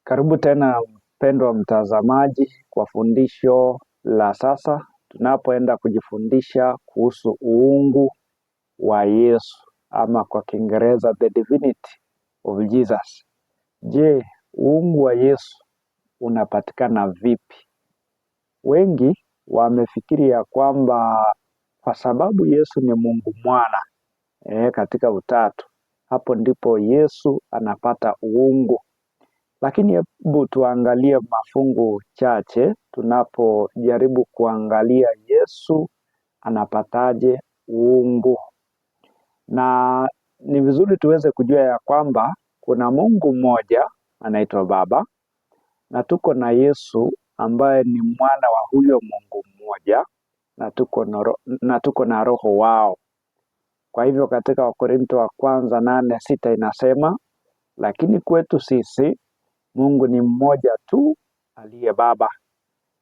Karibu tena mpendwa mtazamaji kwa fundisho la sasa tunapoenda kujifundisha kuhusu uungu wa Yesu ama kwa Kiingereza the divinity of Jesus. Je, uungu wa Yesu unapatikana vipi? Wengi wamefikiri ya kwamba kwa sababu Yesu ni Mungu mwana katika utatu, hapo ndipo Yesu anapata uungu. Lakini hebu tuangalie mafungu chache tunapojaribu kuangalia Yesu anapataje uungu. Na ni vizuri tuweze kujua ya kwamba kuna Mungu mmoja anaitwa Baba na tuko na Yesu ambaye ni mwana wa huyo Mungu mmoja na tuko na roho wao. Kwa hivyo katika Wakorintho wa kwanza 8:6 inasema, lakini kwetu sisi Mungu ni mmoja tu aliye Baba.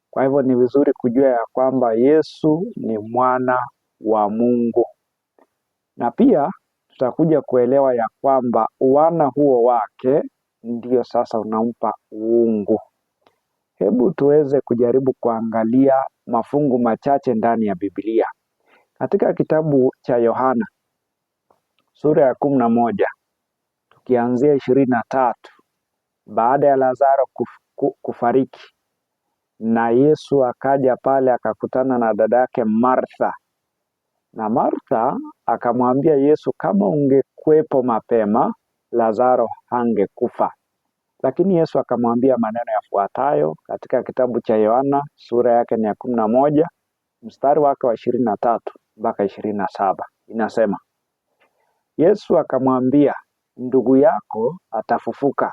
Kwa hivyo ni vizuri kujua ya kwamba Yesu ni mwana wa Mungu, na pia tutakuja kuelewa ya kwamba uwana huo wake ndiyo sasa unampa uungu. Hebu tuweze kujaribu kuangalia mafungu machache ndani ya Biblia. Katika kitabu cha Yohana sura ya 11 tukianzia 23, baada ya Lazaro kufariki na Yesu akaja pale akakutana na dada yake Martha, na Martha akamwambia Yesu, kama ungekuwepo mapema Lazaro hangekufa. Lakini Yesu akamwambia maneno yafuatayo katika kitabu cha Yohana sura yake ni ya 11 mstari wake wa 23 mpaka 27, inasema, Yesu akamwambia, ndugu yako atafufuka.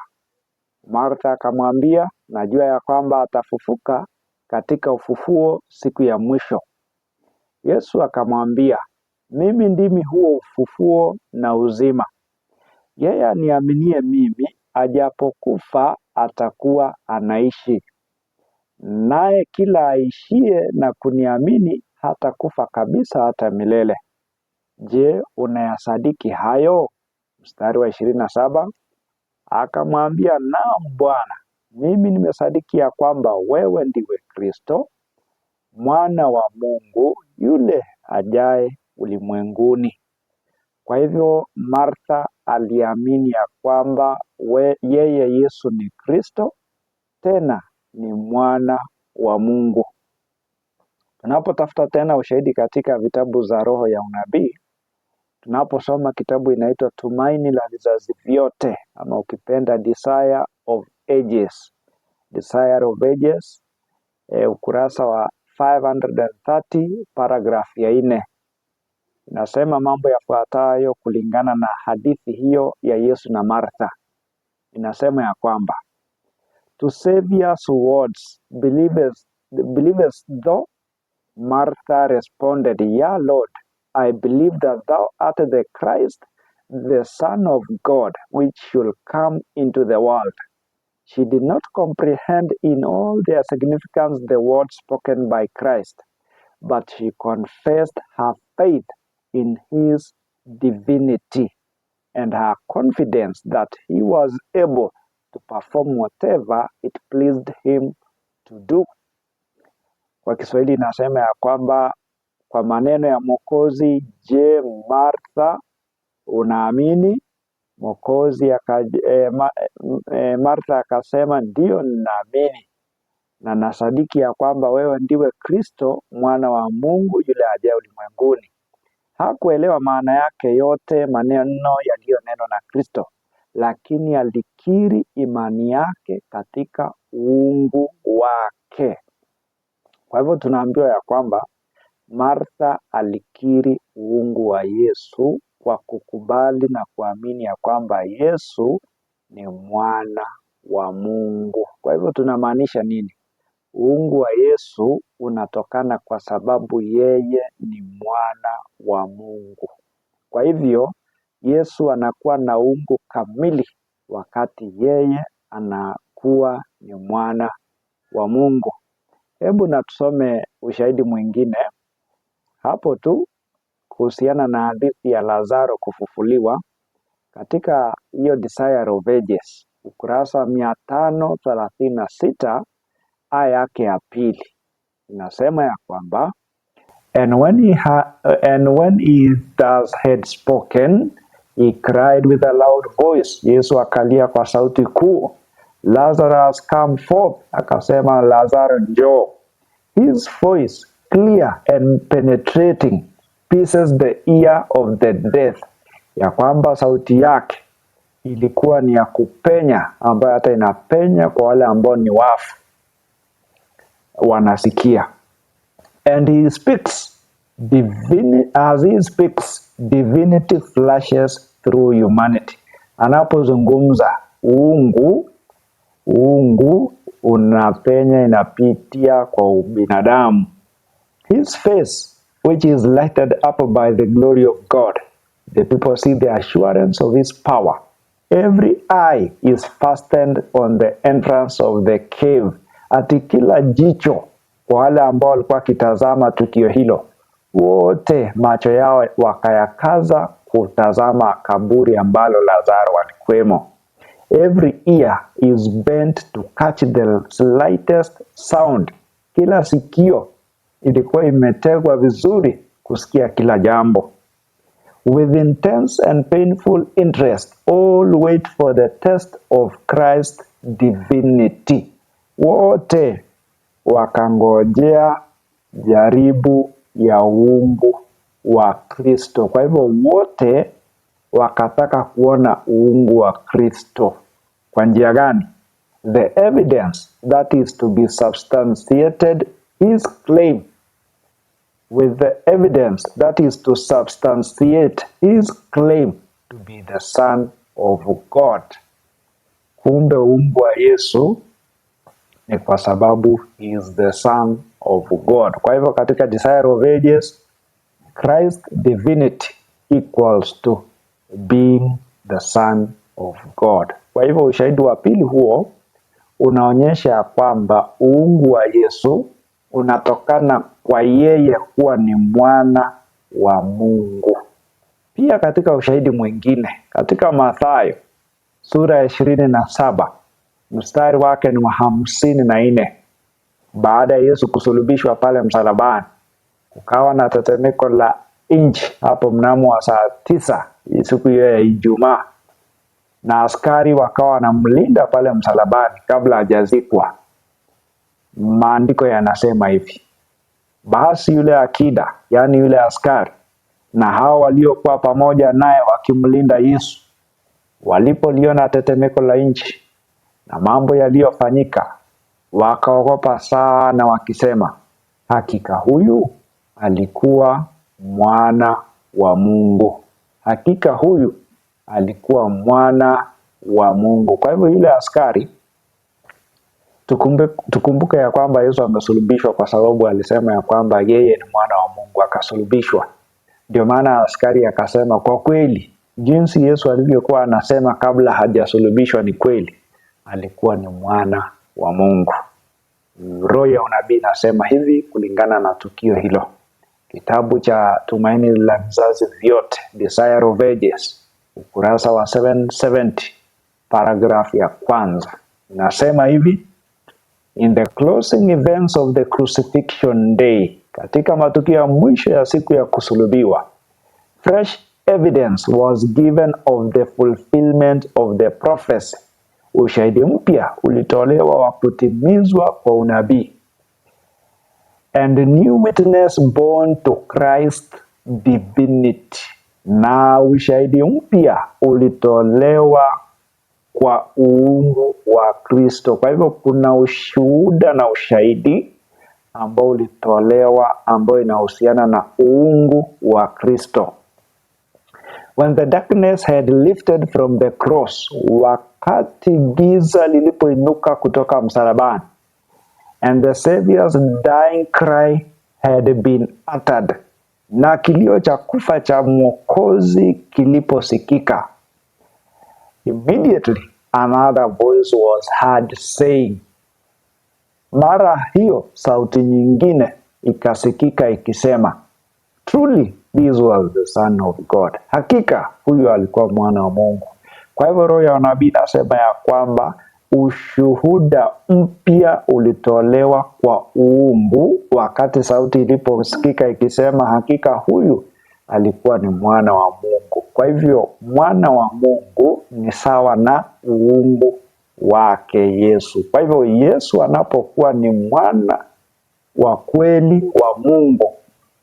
Martha akamwambia, najua ya kwamba atafufuka katika ufufuo siku ya mwisho. Yesu akamwambia, mimi ndimi huo ufufuo na uzima. Yeye aniaminie mimi, ajapokufa atakuwa anaishi, naye kila aishie na kuniamini hatakufa kabisa hata milele. Je, unayasadiki hayo? Mstari wa 27 akamwambia, naam Bwana, mimi nimesadiki ya kwamba wewe ndiwe Kristo mwana wa Mungu yule ajaye ulimwenguni. Kwa hivyo Martha aliamini ya kwamba yeye Yesu ni Kristo tena ni mwana wa Mungu. Tunapotafuta tena ushahidi katika vitabu za roho ya unabii, tunaposoma kitabu inaitwa Tumaini la Vizazi Vyote, ama ukipenda Desire of Ages, Desire of Ages, ukurasa wa 530 paragraph ya 4 inasema mambo yafuatayo kulingana na hadithi hiyo ya Yesu na Martha. Inasema ya kwamba to Saviour's words believest thou? Martha responded, Yea, Lord, I believe that thou art the Christ, the Son of God, which should come into the world. She did not comprehend in all their significance the words spoken by Christ, but she confessed her faith in his divinity and her confidence that he was able to perform whatever it pleased him to do. Kwa Kiswahili inasema ya kwamba kwa maneno ya Mwokozi, je, Martha unaamini? Mwokozi Martha akasema ndiyo, ninaamini na nasadiki ya kwamba wewe ndiwe Kristo mwana wa Mungu yule ajaye ulimwenguni. Hakuelewa maana yake yote maneno yaliyonenwa na Kristo, lakini alikiri imani yake katika uungu wake. Kwa hivyo tunaambiwa ya kwamba Martha alikiri uungu wa Yesu kwa kukubali na kuamini ya kwamba Yesu ni mwana wa Mungu. Kwa hivyo tunamaanisha nini? Uungu wa Yesu unatokana kwa sababu yeye ni mwana wa Mungu. Kwa hivyo Yesu anakuwa na uungu kamili wakati yeye anakuwa ni mwana wa Mungu. Hebu na tusome ushahidi mwingine hapo tu kuhusiana na hadithi ya Lazaro kufufuliwa katika hiyo Desire of Ages. ukurasa 536 aya yake ya pili inasema ya kwamba and when he thus had spoken, he cried with a loud voice. Yesu akalia kwa sauti kuu, Lazarus, come forth. Akasema, Lazaro, njoo. His voice, clear and penetrating, pierces the ear of the deaf, ya kwamba sauti yake ilikuwa ni ya kupenya, ambayo hata inapenya kwa wale ambao ni wafu wanasikia. And he speaks as he speaks, divinity flashes through humanity. Anapozungumza uungu unapenya, inapitia kwa ubinadamu. His face, which is lighted up by the glory of God, the people see the assurance of his power. Every eye is fastened on the entrance of the cave. Ati kila jicho kwa wale ambao walikuwa wakitazama tukio hilo, wote macho yao wakayakaza kutazama kaburi ambalo Lazaro alikuwemo. Every ear is bent to catch the slightest sound. Kila sikio ilikuwa imetegwa vizuri kusikia kila jambo. With intense and painful interest, all wait for the test of Christ's divinity. Wote wakangojea jaribu ya uungu wa Kristo. Kwa hivyo wote wakataka kuona uungu wa Kristo. Kwa njia gani? The evidence that is to be substantiated his claim with the evidence that is to substantiate his claim to be the Son of God. Kumbe uungu wa Yesu ni kwa sababu he is the Son of God. Kwa hivyo katika Desire of Ages, Christ divinity equals to being the Son of God. Kwa hivyo ushahidi wa pili huo unaonyesha kwamba uungu wa Yesu unatokana kwa yeye kuwa ni mwana wa Mungu. Pia katika ushahidi mwingine katika Mathayo sura ya 27 mstari wake ni wa 54, baada ya Yesu kusulubishwa pale msalabani, kukawa na tetemeko la nchi hapo mnamo wa saa 9 siku hiyo ya Ijumaa, na askari wakawa wanamlinda pale msalabani kabla hajazikwa. Maandiko yanasema hivi: basi yule akida, yaani yule askari, na hao waliokuwa pamoja naye wakimlinda Yesu, walipoliona tetemeko la nchi na mambo yaliyofanyika, wakaogopa sana, wakisema, hakika huyu alikuwa mwana wa Mungu. Hakika huyu alikuwa mwana wa Mungu. Kwa hivyo yule askari tukumbuke ya kwamba Yesu amesulubishwa kwa sababu alisema ya kwamba yeye ni mwana wa Mungu, akasulubishwa. Ndio maana askari akasema, kwa kweli jinsi Yesu alivyokuwa anasema kabla hajasulubishwa ni kweli, alikuwa ni mwana wa Mungu. Roho ya unabii inasema hivi kulingana na tukio hilo. Kitabu cha Tumaini la Vizazi Vyote, Desire of Ages, ukurasa wa 770, paragraph ya kwanza inasema hivi: In the closing events of the crucifixion day, katika matukio ya mwisho ya siku ya kusulubiwa, fresh evidence was given of the fulfillment of the prophecy. Ushahidi mpya ulitolewa wa kutimizwa kwa unabii. And new witness borne to Christ divinity, na ushahidi mpya ulitolewa kwa uungu wa Kristo. Kwa hivyo kuna ushuhuda na ushahidi ambao ulitolewa ambao inahusiana na uungu wa Kristo. When the darkness had lifted from the cross, wakati giza lilipoinuka kutoka msalabani, and the Savior's dying cry had been uttered, na kilio cha kufa cha Mwokozi kiliposikika, immediately another voice was heard saying, mara hiyo sauti nyingine ikasikika ikisema, truly this was the Son of God, hakika huyu alikuwa mwana wa Mungu. Kwa hivyo roho ya unabii inasema ya kwamba ushuhuda mpya ulitolewa kwa uungu wakati sauti iliposikika ikisema, hakika huyu alikuwa ni mwana wa Mungu. Kwa hivyo mwana wa Mungu ni sawa na uungu wake Yesu. Kwa hivyo Yesu anapokuwa ni mwana wa kweli wa Mungu,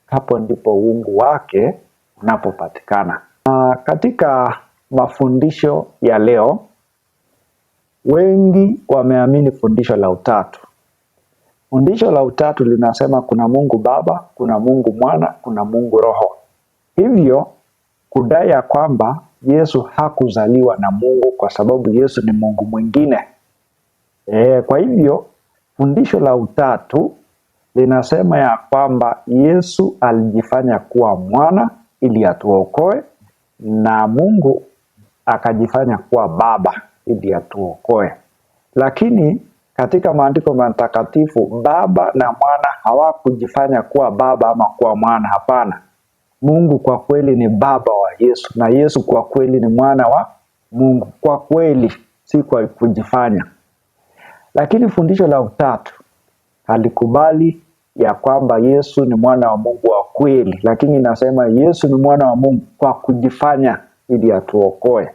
hapo ndipo uungu wake unapopatikana. Na katika mafundisho ya leo, wengi wameamini fundisho la utatu. Fundisho la utatu linasema kuna Mungu Baba, kuna Mungu Mwana, kuna Mungu Roho. Hivyo kudai ya kwamba Yesu hakuzaliwa na Mungu kwa sababu Yesu ni Mungu mwingine. Kwa hivyo fundisho la utatu linasema ya kwamba Yesu alijifanya kuwa mwana ili atuokoe na Mungu akajifanya kuwa baba ili atuokoe. Lakini katika maandiko matakatifu baba na mwana hawakujifanya kuwa baba ama kuwa mwana. Hapana, Mungu kwa kweli ni baba wa Yesu na Yesu kwa kweli ni mwana wa Mungu kwa kweli, si kwa kujifanya. Lakini fundisho la utatu halikubali ya kwamba Yesu ni mwana wa Mungu wa kweli, lakini inasema Yesu ni mwana wa Mungu kwa kujifanya ili atuokoe.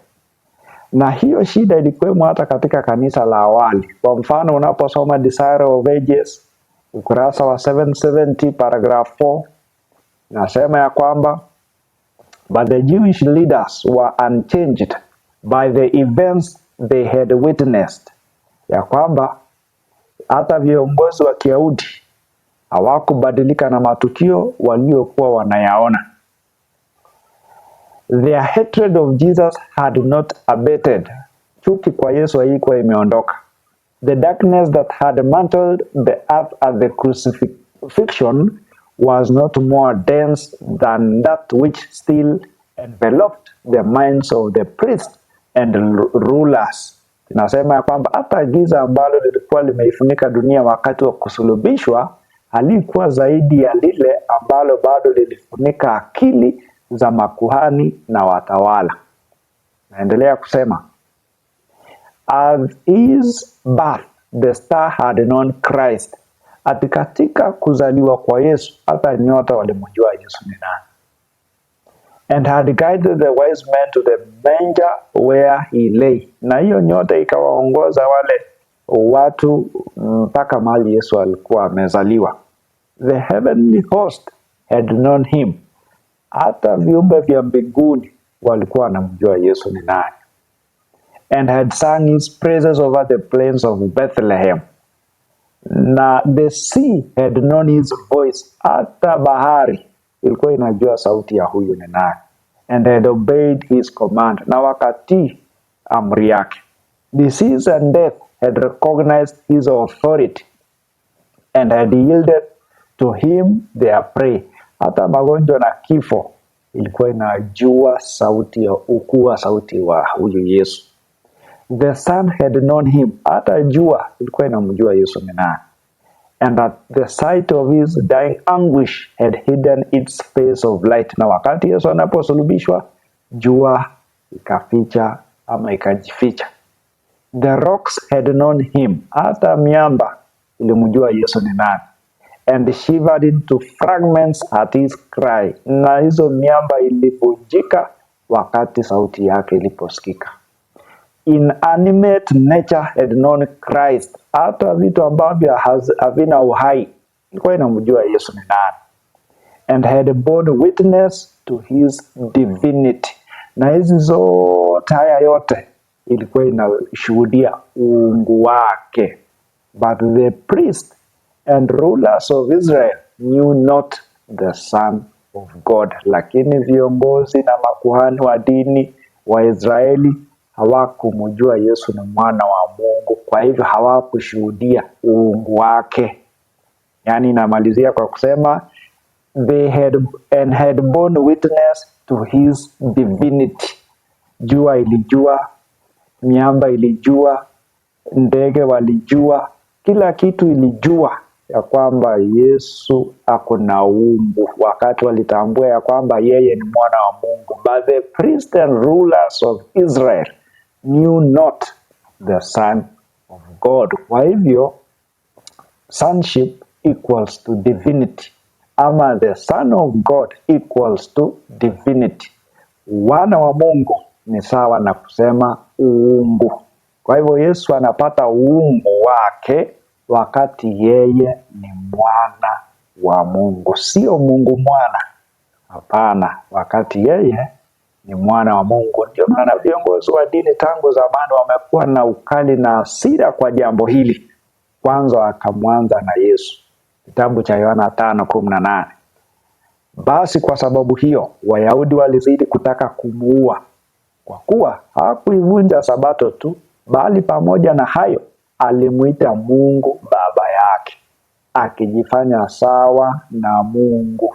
Na hiyo shida ilikuwemo hata katika kanisa la awali. Kwa mfano, unaposoma Desire of Ages ukurasa wa 770 paragraph 4 nasema ya kwamba, "But the Jewish leaders were unchanged by the events they had witnessed," ya kwamba hata viongozi wa Kiyahudi hawakubadilika na matukio waliokuwa wanayaona. "Their hatred of Jesus had not abated." Chuki kwa Yesu haikuwa imeondoka. "The darkness that had mantled the earth at the crucifixion was not more dense than that which still enveloped the minds of the priests and rulers." Inasema ya kwamba hata giza ambalo lilikuwa limeifunika dunia wakati wa kusulubishwa halikuwa zaidi ya lile ambalo bado lilifunika akili za makuhani na watawala. Naendelea kusema, "At his birth the star had known Christ." Ati katika kuzaliwa kwa Yesu hata nyota walimjua Yesu ni nani. "And had guided the wise men to the manger where he lay." Na hiyo nyota ikawaongoza wale watu mpaka mahali Yesu alikuwa amezaliwa. "The heavenly host had known him." Hata viumbe vya mbinguni walikuwa wanamjua Yesu ni nani. "And had sung his praises over the plains of Bethlehem." Na "the sea had known his voice." Hata bahari ilikuwa inajua sauti ya huyu ni nani. "And had obeyed his command." Na wakatii amri yake. "Disease and death had recognized his authority and had yielded to him their prey." Hata magonjwa na kifo ilikuwa inajua sauti ya ukuu wa sauti wa huyu Yesu. "The sun had known him." Hata jua ilikuwa inamjua Yesu ni nani. "And at the sight of his dying anguish had hidden its face of light." Na wakati Yesu anaposulubishwa, jua ikaficha ama ikajificha. "The rocks had known him." Hata miamba ilimjua Yesu ni nani. "And shivered into fragments at his cry." Na hizo miamba ilivunjika wakati sauti yake iliposikika. "Inanimate nature had known Christ." Hata vitu ambavyo havina uhai ilikuwa inamjua Yesu ni nani. "And had borne witness to his divinity." Na hizi zote, haya yote ilikuwa inashuhudia uungu wake. "But the priest and rulers of Israel knew not the Son of God." Lakini viongozi na makuhani wa dini wa Israeli hawakumjua Yesu ni mwana wa Mungu, kwa hivyo hawakushuhudia uungu wake. Yaani inamalizia kwa kusema, they had and had borne witness to his divinity. Jua ilijua, miamba ilijua, ndege walijua, kila kitu ilijua ya kwamba Yesu ako na uungu, wakati walitambua ya kwamba yeye ni mwana wa Mungu. "But the priests and rulers of Israel knew not the Son of God. Kwa hivyo sonship equals to divinity, ama the Son of God equals to divinity. Wana wa Mungu ni sawa na kusema uungu. Kwa hivyo Yesu anapata uungu wake wakati yeye ni mwana wa Mungu, sio Mungu mwana. Hapana, wakati yeye ni mwana wa Mungu. Ndio maana viongozi wa dini tangu zamani wamekuwa na ukali na hasira kwa jambo hili. Kwanza wakamwanza na Yesu, kitabu cha Yohana 5:18. Basi kwa sababu hiyo Wayahudi walizidi kutaka kumuua, kwa kuwa hakuivunja Sabato tu, bali pamoja na hayo alimwita Mungu baba yake, akijifanya sawa na Mungu.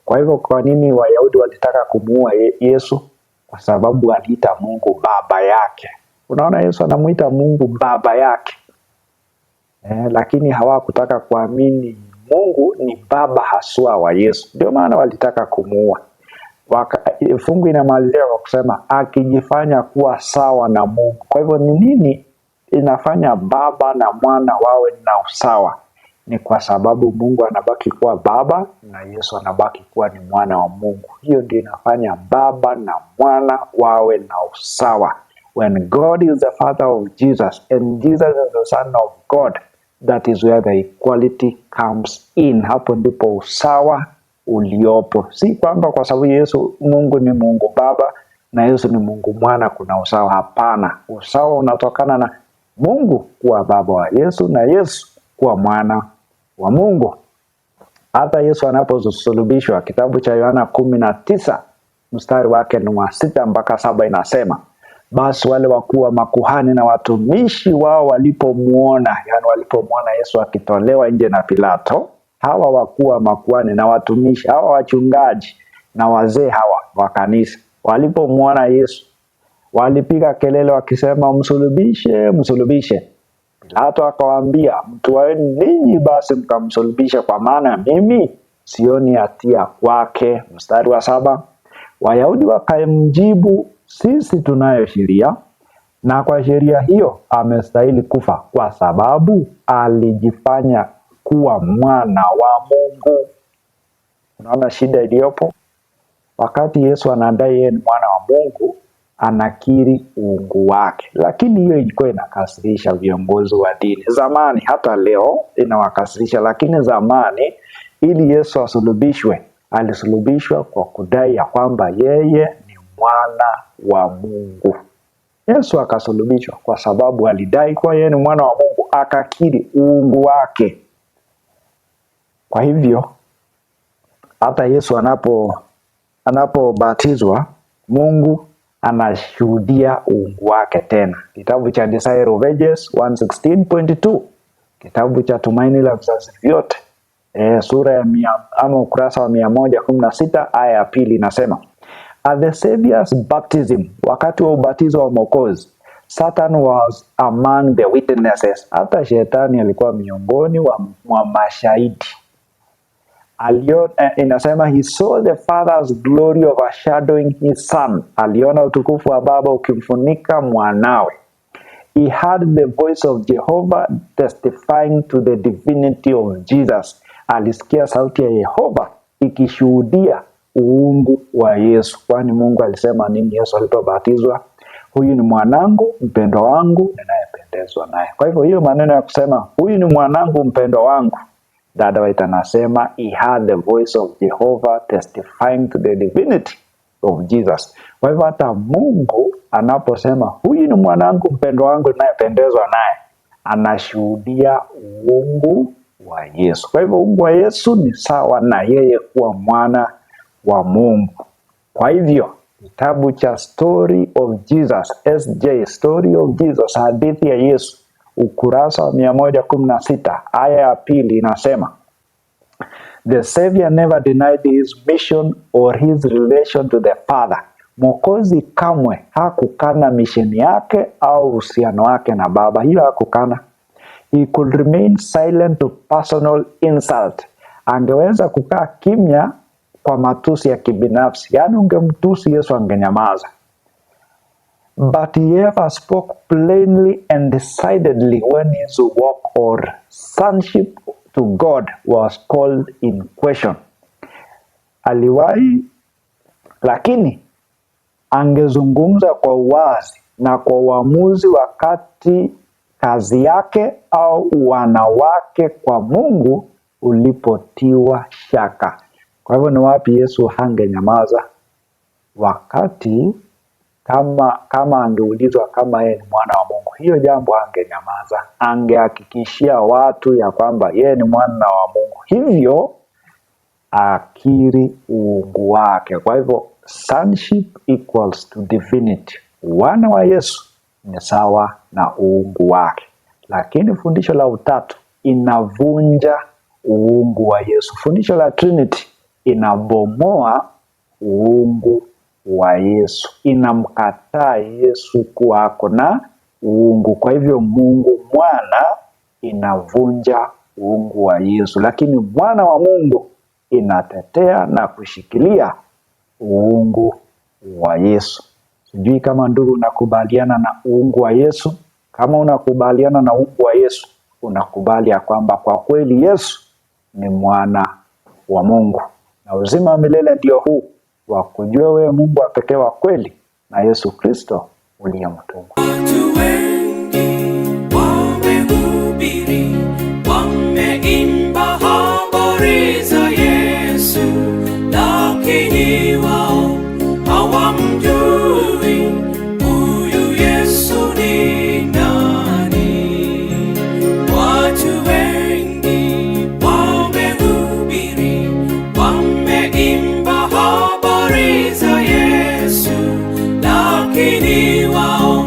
Kwa hivyo, kwa nini Wayahudi walitaka kumuua Yesu? Kwa sababu aliita Mungu baba yake. Unaona, Yesu anamuita Mungu baba yake lakini hawakutaka kuamini Mungu ni baba haswa wa Yesu, ndio maana walitaka kumuua. Fungu inamalizia kwa kusema akijifanya kuwa sawa na Mungu. Kwa hivyo ni nini inafanya baba na mwana wawe na usawa? Ni kwa sababu Mungu anabaki kuwa baba na Yesu anabaki kuwa ni mwana wa Mungu. Hiyo ndio inafanya baba na mwana wawe na usawa. When God is the father of Jesus and Jesus is the son of God, that is where the equality comes in. Hapo ndipo usawa uliopo, si kwamba kwa sababu Yesu Mungu ni Mungu Baba na Yesu ni Mungu Mwana kuna usawa. Hapana, usawa unatokana na Mungu kuwa baba wa Yesu na Yesu kuwa mwana wa Mungu. Hata Yesu anaposulubishwa, kitabu cha Yohana 19 mstari wake ni wa 6 mpaka 7 inasema, basi wale wakuu wa makuhani na watumishi wao walipomuona, yani walipomuona Yesu akitolewa nje na Pilato, hawa wakuu wa makuhani na watumishi hawa wachungaji na wazee hawa wa kanisa walipomuona Yesu walipiga kelele wakisema, msulubishe, msulubishe. Pilato akawaambia, mtwaeni ninyi basi mkamsulubishe, kwa maana mimi sioni hatia kwake. Mstari wa 7, Wayahudi wakamjibu, sisi tunayo sheria na kwa sheria hiyo amestahili kufa, kwa sababu alijifanya kuwa mwana wa Mungu. Unaona shida iliyopo? Wakati Yesu anadai yeye ni mwana wa Mungu, anakiri uungu wake, lakini hiyo ilikuwa inakasirisha viongozi wa dini zamani, hata leo inawakasirisha. Lakini zamani, ili Yesu asulubishwe, alisulubishwa kwa kudai ya kwamba yeye ni mwana wa Mungu. Yesu akasulubishwa kwa sababu alidai kuwa yeye ni mwana wa Mungu, akakiri uungu wake. Kwa hivyo hata Yesu anapobatizwa Mungu anashuhudia uungu wake tena. Kitabu cha Desire of Ages 116.2, kitabu cha Tumaini la Vizazi Vyote sura ya mia, ama ukurasa wa 116 aya ya 2 inasema, at the Savior's baptism, wakati wa ubatizo wa Mwokozi, Satan was among the witnesses. Hata shetani alikuwa miongoni mwa mashahidi. Inasema he saw the father's glory overshadowing his son. Aliona utukufu wa baba ukimfunika mwanawe. He heard the voice of Jehovah testifying to the divinity of Jesus. Alisikia sauti ya Yehova ikishuhudia uungu wa Yesu. Kwani Mungu alisema nini Yesu alipobatizwa? Huyu ni mwanangu mpendwa wangu ninayependezwa naye. Kwa hivyo hiyo maneno ya kusema huyu ni mwanangu mpendwa wangu, Dada White anasema he heard the voice of Jehovah testifying to the divinity of Jesus. Kwa hivyo hata Mungu anaposema huyu ni mwanangu mpendwa wangu ninayependezwa naye, anashuhudia uungu wa Yesu. Kwa hivyo uungu wa Yesu ni sawa na yeye kuwa mwana wa Mungu. Kwa hivyo kitabu cha Story of Jesus, SJ, Story of Jesus, hadithi ya Yesu, ukurasa wa 116 aya ya 2 inasema, The Savior never denied his mission or his relation to the Father. Mwokozi kamwe hakukana misheni yake au uhusiano wake na Baba. Hiyo hakukana. He could remain silent to personal insult. Angeweza kukaa kimya kwa matusi ya kibinafsi, yaani ungemtusi Yesu angenyamaza. But he ever spoke plainly and decidedly when his work or sonship to God was called in question. Aliwahi, lakini angezungumza kwa uwazi na kwa uamuzi wakati kazi yake au uwana wake kwa Mungu ulipotiwa shaka. Kwa hivyo ni wapi Yesu hangenyamaza? Wakati kama angeulizwa kama yeye ni mwana wa Mungu, hiyo jambo angenyamaza, angehakikishia watu ya kwamba yeye ni mwana wa Mungu, hivyo akiri uungu wake. Kwa hivyo sonship equals to divinity. Wana wa Yesu ni sawa na uungu wake, lakini fundisho la utatu inavunja uungu wa Yesu. Fundisho la Trinity inabomoa uungu wa Yesu, inamkataa Yesu kuwa ako na uungu. Kwa hivyo Mungu Mwana inavunja uungu wa Yesu, lakini mwana wa Mungu inatetea na kushikilia uungu wa Yesu. Sijui kama ndugu unakubaliana na uungu wa Yesu. Kama unakubaliana na uungu wa Yesu, unakubali ya kwamba kwa kweli Yesu ni mwana wa Mungu, na uzima wa milele ndio huu wa kujua wewe Mungu wa pekee wa kweli na Yesu Kristo uliyemtuma. Watu wengi wamehubiri, wameimba habari za Yesu, lakini wao hawamjui huyu Yesu ni nani. Watu wengi wamehubiri, wameimba habari za Yesu, lakini wao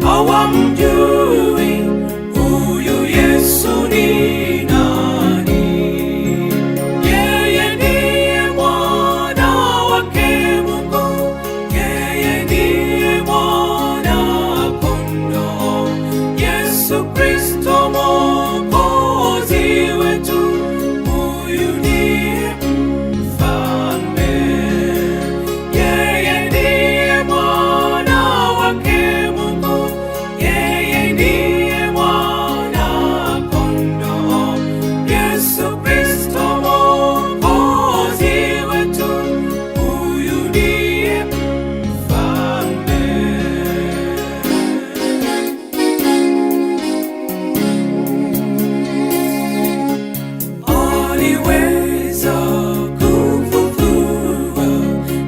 hawamjui huyu Yesu ni nani. Yeye ndiye mwana wake Mungu, yeye ndiye mwana kondoo, Yesu Kristo Mwokozi wetu, huyu ndiye mfalme. Yeye ndiye mwana wake Mungu, yeye ndiye mwana kondoo, Yesu Kristo Mwokozi wetu, huyu ndiye mfalme. Aliweza kufufua,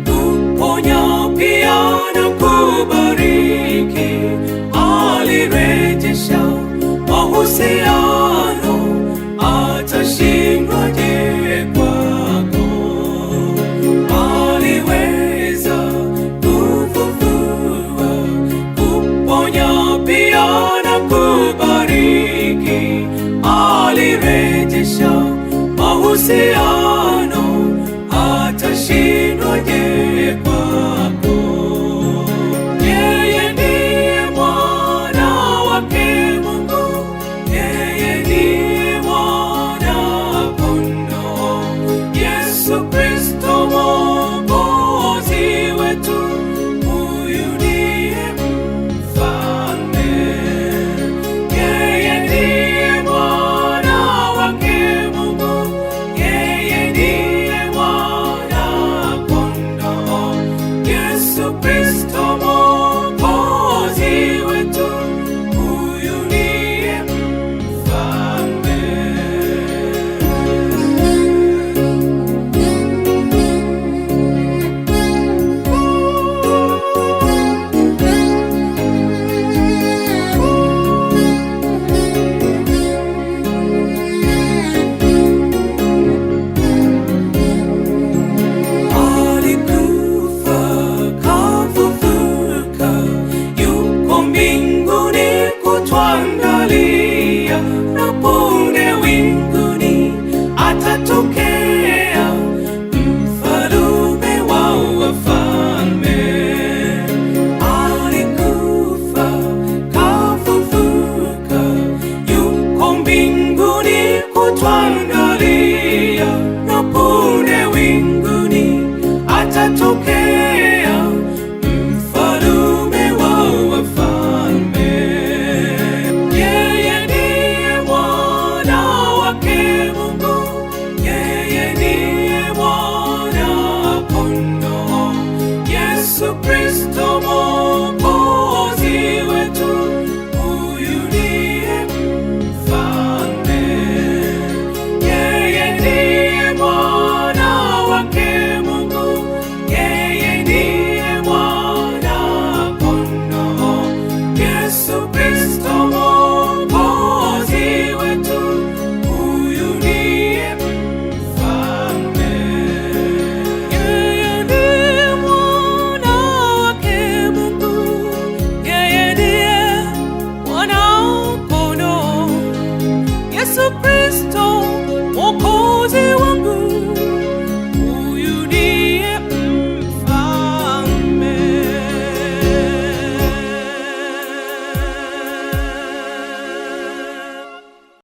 kuponya pia na kubariki. Alirejesha mahusiano, atashindwaje kwako? Aliweza kufufua, kuponya pia na kubariki. Alirejesha mahusiano, atashindwaje kwako? Yeye ndiye mwana wake Mungu, yeye ndiye mwana kondoo, Yesu Kristo Mwokozi wetu, huyu ndiye mfalme. Yeye ndiye mwana wake Mungu, yeye ndiye mwana kondoo, Yesu Kristo Mwokozi wetu, huyu ndiye mfalme. Alikufa kafufuka, yuko mbinguni kutuangalia, na punde winguni atatokea, mfalume wa wafalme. Alikufa kafufuka, yuko mbinguni kutuangalia.